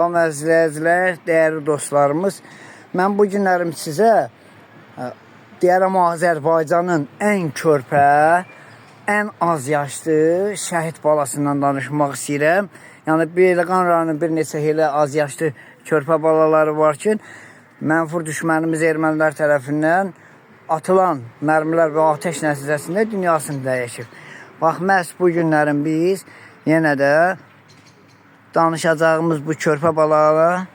Salam əzizləyicilər, dəyərli dostlarımız. Mən bu günlərim sizə deyərəm Azərbaycanın ən körpə, ən az yaşlı şəhid balasından danışmaq istəyirəm. Yəni Beyləqan rayonunun bir neçə elə az yaşlı körpə balaları var ki, mənfur düşmənimiz ermənilər tərəfindən atılan mərmilər və atəş nəticəsində dünyasını dəyişib. Bax, məhz bu günlərin biz yenə də danışacağımız bu körpə balalara,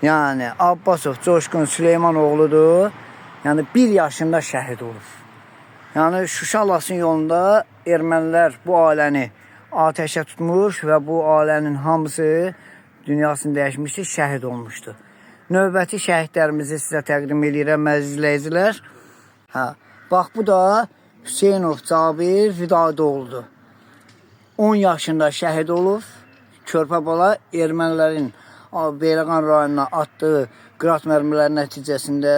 yəni Abbasov Coşqun Süleymanoğludur. Yəni 1 yaşında şəhid olub. Yəni Şuşa Laçın yolunda ermənilər bu ailəni atəşə tutmuş və bu ailənin hamısı dünyasını dəyişmişdi, şəhid olmuşdu. Növbəti şəhidlərimizi sizə təqdim eləyirəm, əziz izləyicilər. Hə, bax bu da Hüseynov Cabir Vidadoğludur. 10 yaşında şəhid olub. Körpə bala ermənilərin Beyləqan rayonuna atdığı qırat mərmiləri nəticəsində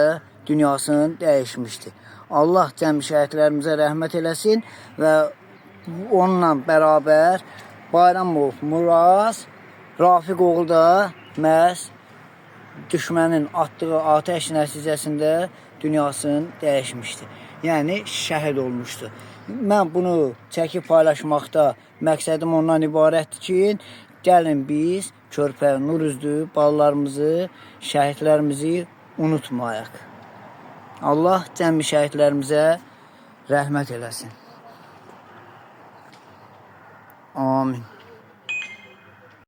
dünyasını dəyişmişdi. Allah cəmi şəhidlərimizə rəhmət eləsin və onunla bərabər Bayramov Muraz Rafiq oğlu da məhz düşmənin atdığı atəş nəticəsində dünyasını dəyişmişdi. Yəni şəhid olmuşdu. Mən bunu çəkib paylaşmaqda məqsədim ondan ibarətdir ki, gəlin biz körpə nur üzlü balalarımızı, şəhidlərimizi unutmayaq. Allah cəmi şəhidlərimizə rəhmət eləsin. Amin.